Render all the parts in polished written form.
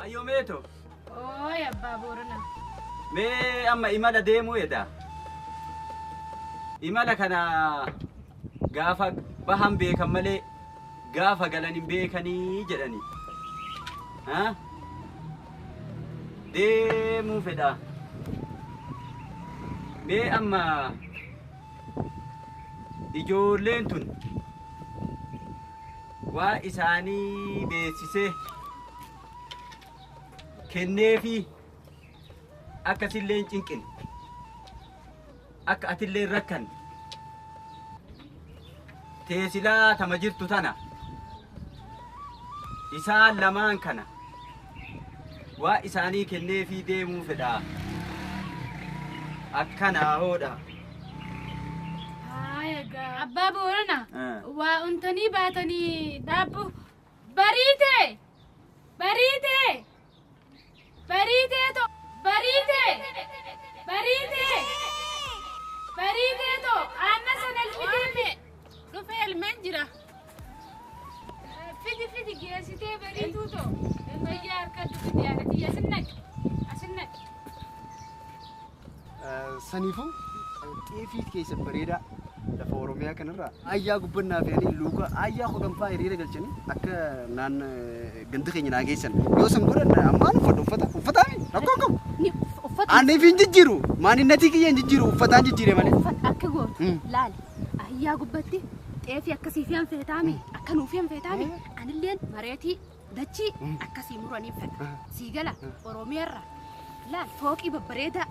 Ayyoo meeto. Ooy abbaa Boorana. Mee amma imala deemuu edda. Imala kana gaafa bahan beekan malee gaafa galan hin beekanii jedhani. Ha? Deemuu fedha. Mee amma ijoolleen tun waa isaanii beeksisee kenneefi akkasillee hin cinqine akka atillee hin rakkanne teesilaa tama jirtu tana isaan lamaan kana waa isaanii kenneefii deemuu fedha. Akkanaa hoodha. Haaya abbaa Boorana waa untanii baatanii dhaabbu bariite bariite bariite to bariite bariite bariite to aanna sana elmitee Dhufee elmeen jira. Fidi fidi geessitee bariituu to fayyaa harkadhu fidi yaadati asin naqi asin naqi. Saniifuu xeefii keessa bareedaa lafa Oromiyaa kanarraa ayyaa gubbannaa fe'anii luuka ayyaa kudhanfaa hiriira galchanii akka naan ganda keenya naa geessan yoo san godhan ammaan uffadha uffata uffataami rakkoo qabu. Uffata Ani hin jijjiiru maaninnatii kiyya hin jijjiiru uffataan jijjiire malee. uffata akka gootu laali ayyaa gubbatti xeefii akkasii fi feetaami akka nuuf feetaami anilleen mareetii dachii akkasii muranii fedha sii gala Oromiyaarra laal fooqii babbareedaa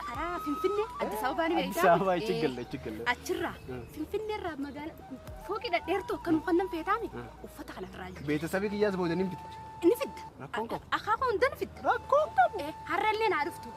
karaa Finfinnee Addis Ababaa ni Addis Ababaa achi galle achi galle. Achirraa Finfinneerraa magaalaa fooqii dhadheertuu akka nuuf kannan feetaami uffata kanarraa jira. Beetasabii kiyyaas booda ni fidda. Inni fidda. Rakkoon qabu. Akaakuu hunda ni fidda. Rakkoon qabu. Har'allee naa dhuftu.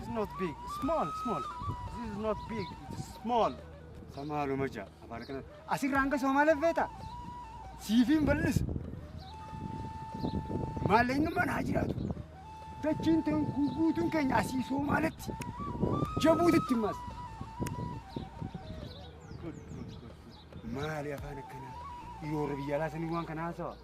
It's not big. Small, small. This is not big. It's small. Samaaluma jaa. Afaan kana. Asirraa hanga Somaaliif feeta. Siifiin bal'isu. Maallaqni haa jiraatu. Dachiin ta'an guutuun keenya asii Somaalitti. Jabuutitti immas. Maali afaan akkanaa? Yoo warra biyya alaa sanii waan kana haasawa.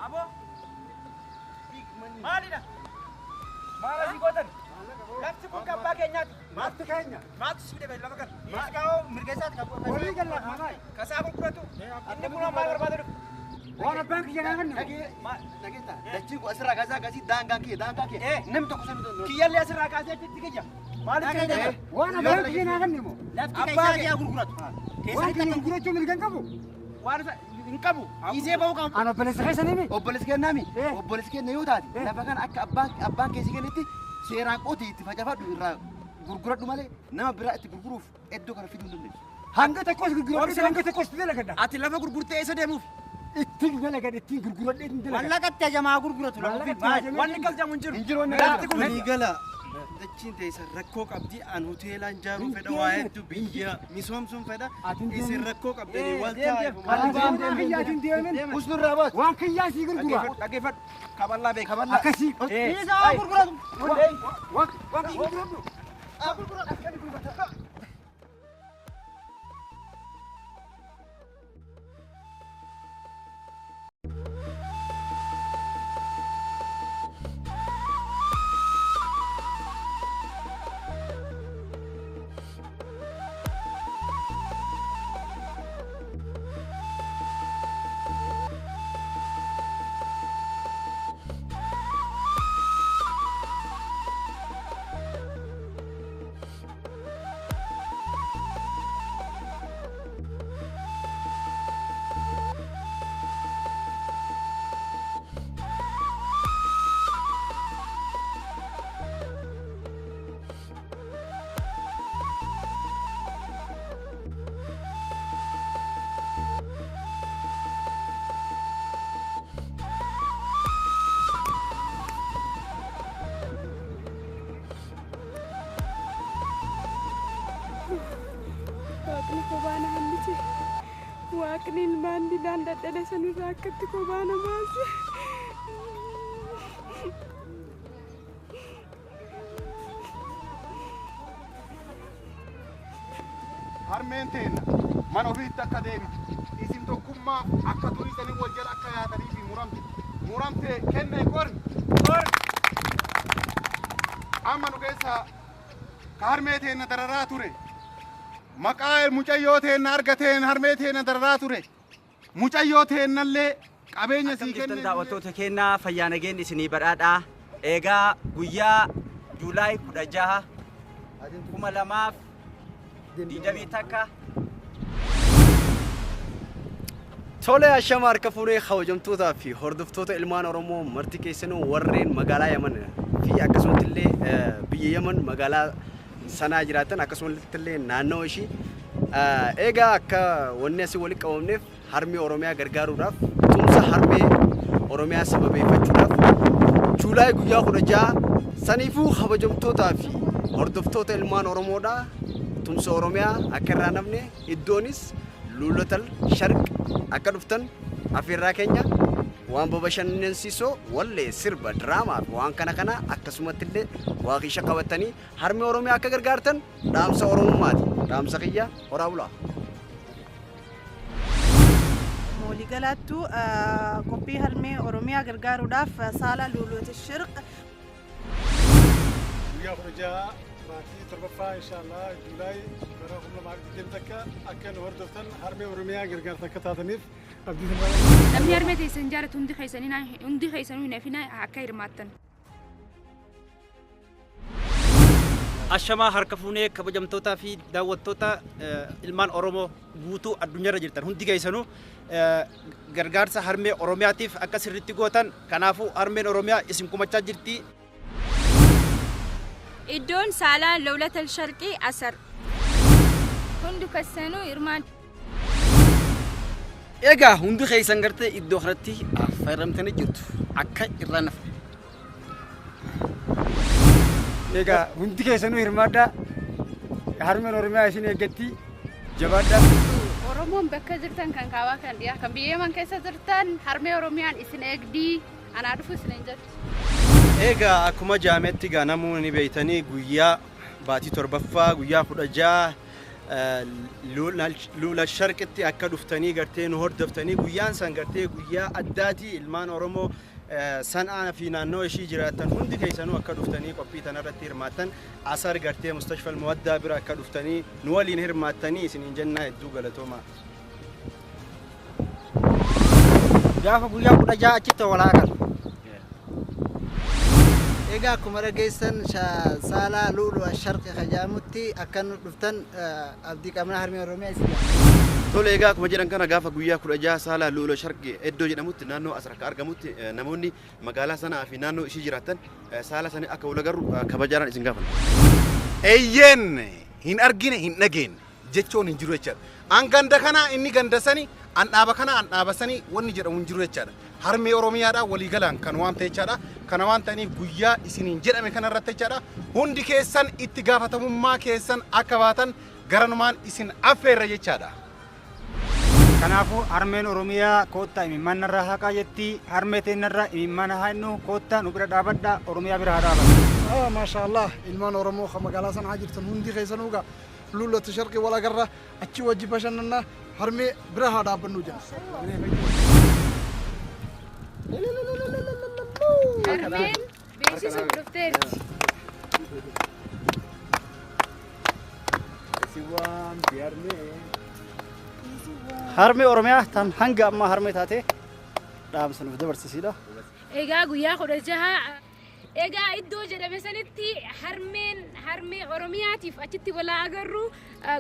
Abo. Maalidha? Maal asii gootan? Lafti kun kan abbaa keenyaati. Maaltu keenya? Maaltu si fide lafa kana? Dhiisgaa'oo mirga isaati kan Walii galla maal? Kasaa gurguratu. Inni kun maal barbaada dhufu? Waan abbaan kiyya naa kennu. Dhageetta. Dachiin kun asirraa kaasee akkasii daangaan kiyya daangaa kiyya. Namni tokko sami danda'u. Kiyyallee asirraa kaasee achitti kiyya. Maaliif kiyya? Waan abbaan kiyya naa kennu moo? Lafti keessaa kiyya gurguratu. Waan kiyya gurgurachuu mirga hin qabu. Waan hin qabu. Dhiisee bahuu qabu. Ani obboleessa keessanii mi? Obboleessi kennaami. Obboleessi kenna yoo taate lafa kana akka abbaan keessi kennetti seeraan qotii itti facaafadhu irraa gurguradhu malee nama biraa itti gurguruuf iddoo kana fiduu hin dandeessu. Hanga tokkos gurguradhu hanga tokkos dalagadha. Ati lafa gurgurtee eessa deemuuf? Ittiin dalagadha ittiin gurguradhee ittiin dalagadha. Mallaqatti hajamaa gurguratu lafa ofii. Wanni galchamu hin jiru. Hin jiru wanni Lafti kun Waliigala dachiin teessan rakkoo qabdi an hoteelaan ijaaruu fedha waa hedduu biyya misoomsuun fedha isin rakkoo qabdanii wal taa'e. Kiyyaatiin deemin. Usnurraa baas. Waan kiyyaa sii gurgura. Dhaggeeffadhu. Kaballaa beeku. Kaballaa. Akkasii. Dhiisaa gurguratu. Waan kiyya gurguradhu. Waaqni kophaa na hambise. Waaqni ilmaan didaan dadhale sanirraa akkatti kophaa na baase. Harmeen teenna mana ofiitti akka deebitu isin tokkummaa akka durii sanii wal jala akka yaatanii fi muramte muramte kenne qori amma nu keessaa ka harmee teenna dararaa ture maqaa mucayyoo teenna argateen harmee teenna dararaa ture mucayyoo teennallee qabeenya Akkam sii jirtan kenne daawwattoota keenyaa, fayyaa nageen isinii badhaadhaa. Egaa guyyaa Juulaay 16 2021. Tole, ashama harka fuunee kabajamtootaa fi hordoftoota ilmaan Oromoo marti keessanuu, warreen magaalaa Yaman fi akkasumatti illee biyya Yaman magaalaa Sanaa jiraatan, akkasumatti illee naannoo ishii. Egaa akka wanni asii walitti qabamneef harmee Oromiyaa gargaaruudhaaf, tumsa harmee Oromiyaa sababeeffachuudhaaf Juulaay guyyaa 16. Saniifuu kabajamtootaa fi hordoftoota ilmaan Oromoodhaa, tumsa Oromiyaa akka irraa namne, iddoonis Luulatal Sharq akka dhuftan afeerraa keenya. Waan babashannansiisoo, wallee, sirba, diraamaa fi waan kana kana, akkasumatti illee waaqisha qabatanii harmee Oromiyaa akka gargaartan dhaamsa Oromummaati. Dhaamsa kiyya, horaa bulaa. Waliigalaattuu qophii harmee Oromiyaa gargaaruudhaaf saala Luuluuti Shirq. Guyyaa 16 baatii torbaffaa, inshaallah, Juulaay bara 2021 akka nu hordoftan, harmee Oromiyaa gargaarsa akka taataniif abdii sirraa. Namni harmee teessan jaalatu hundi keessanii, hundi keessanuu hin hafina, akka hirmaattan. Ashamaa harka fuunee kabajamtootaa fi daawwattoota ilmaan Oromoo guutuu addunyaarra jirtan hundi keessanuu, gargaarsa harmee Oromiyaatiif akka sirriitti gootan. Kanaafuu harmeen Oromiyaa isin kumachaa jirti. Iddoon saalaa Lawlatal Sharqii Asar. Hundi keessanuu hirmaadha. Egaa hundi keessan gartee iddoo kanatti affeeramtanii jirtu, akka irraa nafa. Egaa hundi keessanuu hirmaadhaa. Harmeen Oromiyaa isin eeggatti. Jabaadhaa. Oromoon bakka jirtan, kan kaabaa, kan dhiyaa, kan biyya Yaman keessa jirtan, harmee Oromiyaan isin eegdii, anaa dhufu isin jetti. Egaa akkuma jaametti gaa namuu ni beeytanii, guyyaa baatii torbaffaa guyyaa 16 Luula Sharqitti akka dhuftanii gartee nu hordoftanii. Guyyaan san gartee guyyaa addaatii. Ilmaan Oromoo San'aa fi naannoo ishii jiraattan hundi keessanuu akka dhuftanii qophii tanarratti hirmaattan, Asar gartee Mustashfal Muwaddaa bira akka dhuftanii nu waliin hirmaattanii isiniin jennaa, hedduu galatoomaa. Gaafa guyyaa 16 achitti wal haa agarru. Egaa akkuma dhageessan, saalaa Lu'lu Asharqi kajaamutti akka nu dhuftan abdii qabna. Harmee Oromiyaa isin jaalladha. Tole, egaa akkuma jedhan kana gaafa guyyaa 16 saalaa Lu'ula Sharqi iddoo jedhamutti, naannoo Asar akka argamutti, namoonni magaalaa sanaa fi naannoo ishii jiraattan saala sanii akka wal agarru kabajaadhaan isin gaafanna. Eeyyeen, hin argine hin dhageenye jechuun hin jiru jechaadha. An ganda kana, inni ganda sani, an dhaaba kana, an dhaaba sani wanni jedhamu hin jiru jechaadha. Harmee Oromiyaadha waliigalaan kan waan ta'e jechaadha. Kana waan ta'aniif guyyaa isiniin jedhame kana irratti jechaadha. Hundi keessan itti gaafatamummaa keessan akka baatan garanumaan isin affeerra jechaadha. Kanaafuu harmeen Oromiyaa koottaa imimmaan narraa haqaa jetti. Harmee teennarraa imimmaan haa haqnu, koottaa nu bira dhaabadha, Oromiyaa bira haa dhaabannu. Maasha Allah, ilmaan Oromoo kan magaalaa Sanaa jirtan hundi keessanuu gaa Lullatti Sharqii wal agarra, achi wajji bashannanna, harmee bira haa dhaabbannu jenna. Harmeen beeksisuuf dhufteerti. Si waamti harmee. Harmee Oromiyaa tan hanga ammaa harmee taate dhaamsa nuuf dabarsisiidha. Egaa guyyaa 16 egaa iddoo jedhame sanitti harmeen harmee Oromiyaatiif achitti walaa agarru.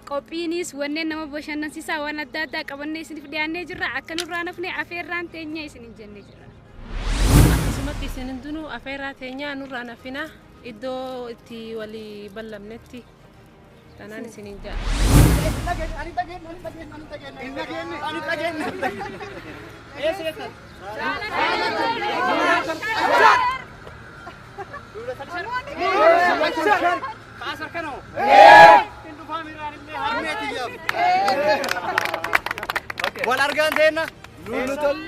Qophiinis wanneen nama bashannansiisaa waan adda addaa qabannee isiniif dhiyaannee jirra. Akka nurraa nafne afeerraan teenya isiniin jennee jirra. Akkasumatti isin hundinuu afeerraa teenyaa nurraa nafina, iddoo itti walii ballamnetti tanaan isiniin ja'a. Hin dhageenye. Ani dhageenye. Eessa jettan? Kaasar kanoo. Hin dhufaa miraan illee harmee tiyyaaf. Wal argaan teenna. Luulutal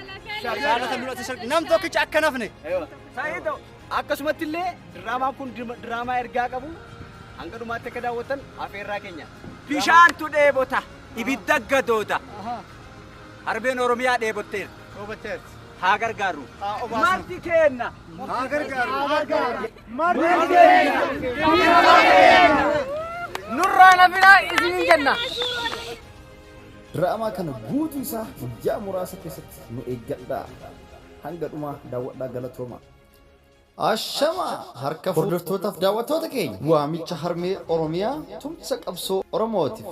Saalata Luulata Sharqi. Nam tokkicha akka nafne. Sa'iidoo, akkasumatti illee diraamaan kun diraamaa ergaa qabu, hanga dhumaatti akka daawwattan afeerraa keenya. Bishaantu dheebota, ibidda gadooda. Harmeen Oromiyaa dheebotteerti. Haa gargaarru. Marti keenna. Haa gargaaru. Haa gargaaru. Marti keenna. Nurraa nafinaa isiniin jenna. Diraamaa kana guutuu isaa guyyaa muraasa keessatti nu eeggadhaa. Hanga dhumaa daawwadhaa galatooma. Ashama harka hordoftootaaf daawwattoota keenya waamicha harmee Oromiyaa tumsa qabsoo Oromootiif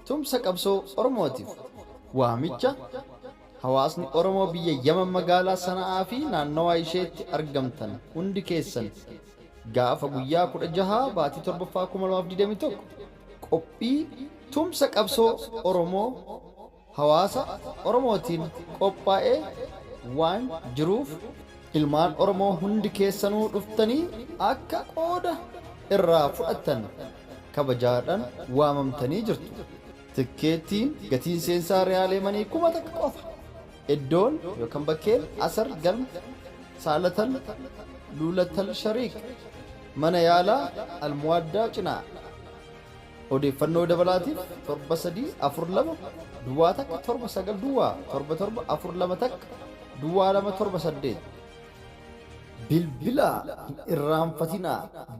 tumsa qabsoo Oromootiif waamicha hawaasni Oromoo biyya Yaman magaalaa Sana'aa fi naannawaa isheetti argamtan hundi keessan gaafa guyyaa 16 baatii 7ffaa 2021 qophii tumsa qabsoo Oromoo hawaasa Oromootiin qophaa'ee waan jiruuf ilmaan Oromoo hundi keessanuu dhuftanii akka qooda irraa fudhattan kabajaadhaan waamamtanii jirtu. Tikkeettiin gatiin seensaa Riyaal Yemanii 1000 qofa. Iddoon yookaan bakkeen Asar Galma Saalatal Luulatal Shariik mana yaalaa Almuwaaddaa cinaa. Odeeffannoo dabalaatiif 7 3 4 2 duwwaa 1 7 9 duwwaa 7 7 4 2 1 duwwaa 2 7 8 Bilbilaa hin irraanfatinaa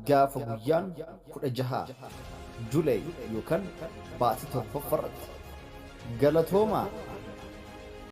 gaafa guyyaan 16 July yookan baatii 7ffarratti. Galatoomaa!